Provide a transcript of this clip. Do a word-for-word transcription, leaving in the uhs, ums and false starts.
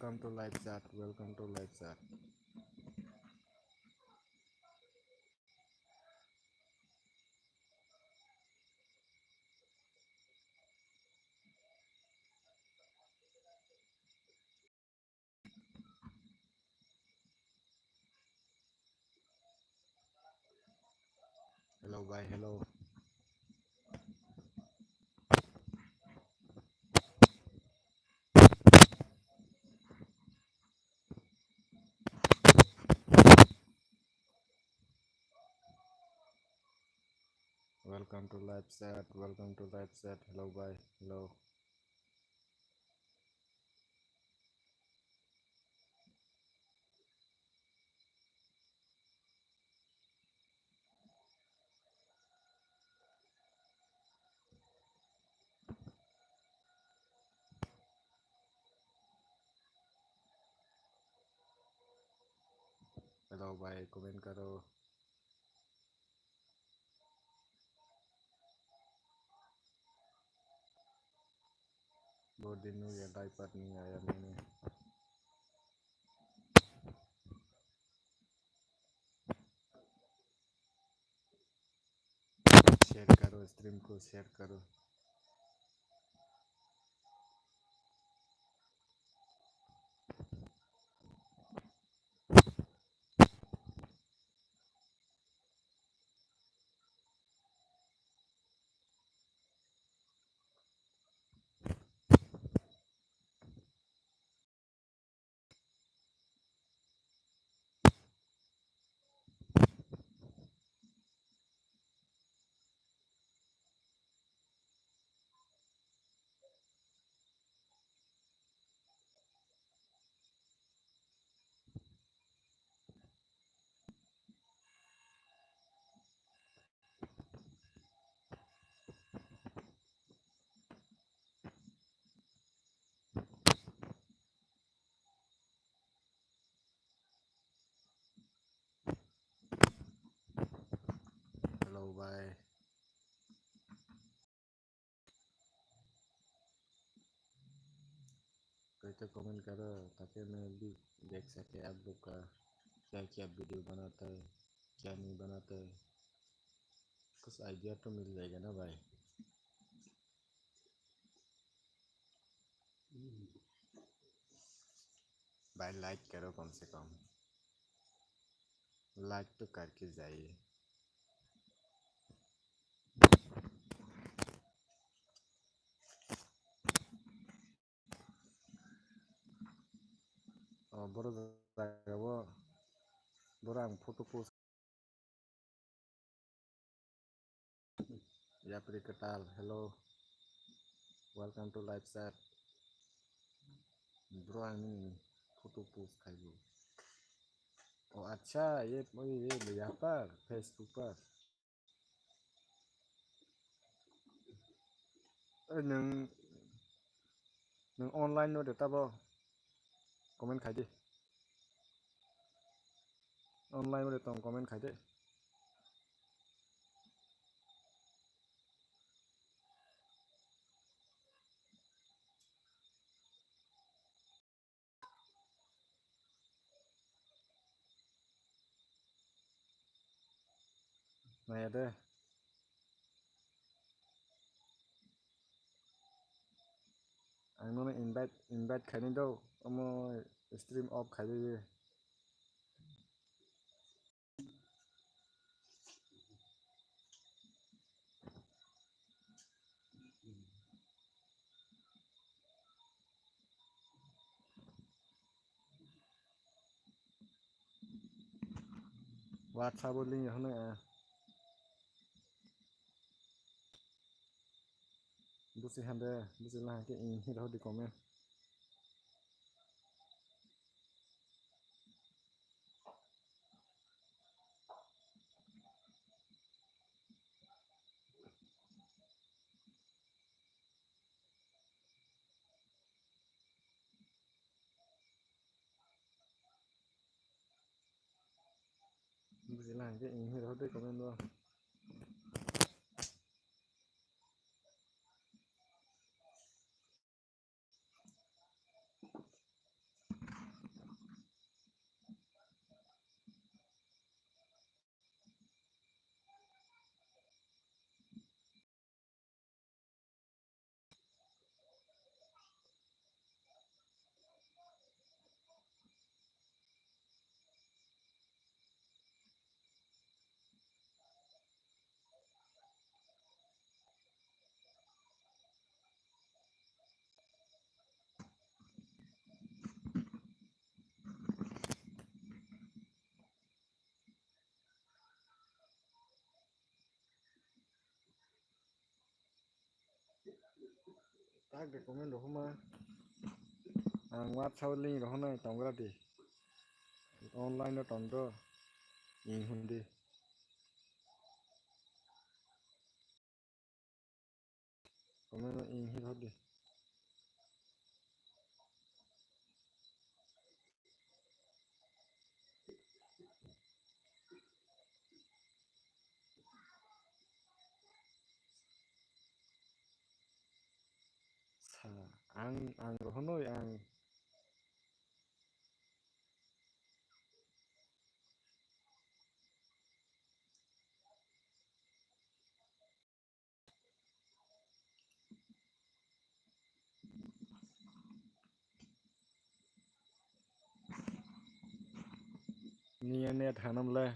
Welcome to live chat. Welcome to live chat. Hello, bhai. Hello. Welcome to live chat. Welcome to live chat. Hello, bhai. Hello. Hello, bhai, comment karo. बहुत दिन हो गया, diaper नहीं आया मैंने। Share करो, stream को share करो। Hello, bhai. कोई तो comment करो ताकि मैं भी देख सके आप लोग का क्या क्या वीडियो बनाता है, क्या नहीं बनाता है। कुछ आइडिया तो मिल जाएगा ना भाई। भाई लाइक करो कम से कम, लाइक तो करके जाइए। Oh, boro jaga o, boro ang photo post. Yapri Katal, hello. Welcome to live chat. Bro, ang nini photo post khai bo. Oh, acha, ye, ye, ye, yapar, Facebook par. Oi, nwng, nwng online no de tabo comment khai di. Online no de tong comment khai di. Naya de. Ang nono invite, invite khaini do, omo stream off khai di. WhatsApp o link hono, eh. Busi hande, busi lahai khe, eh, hiro di comment. Buji lang khe, eh, hiro de comment o. Tak de comment rohoma. Ang WhatsApp link rohonai tongra di. Online no tongdo. Ing hundi. Comment no ing hi hodi. Sa, ang, ang rohonoi ang. Niya net hanam le.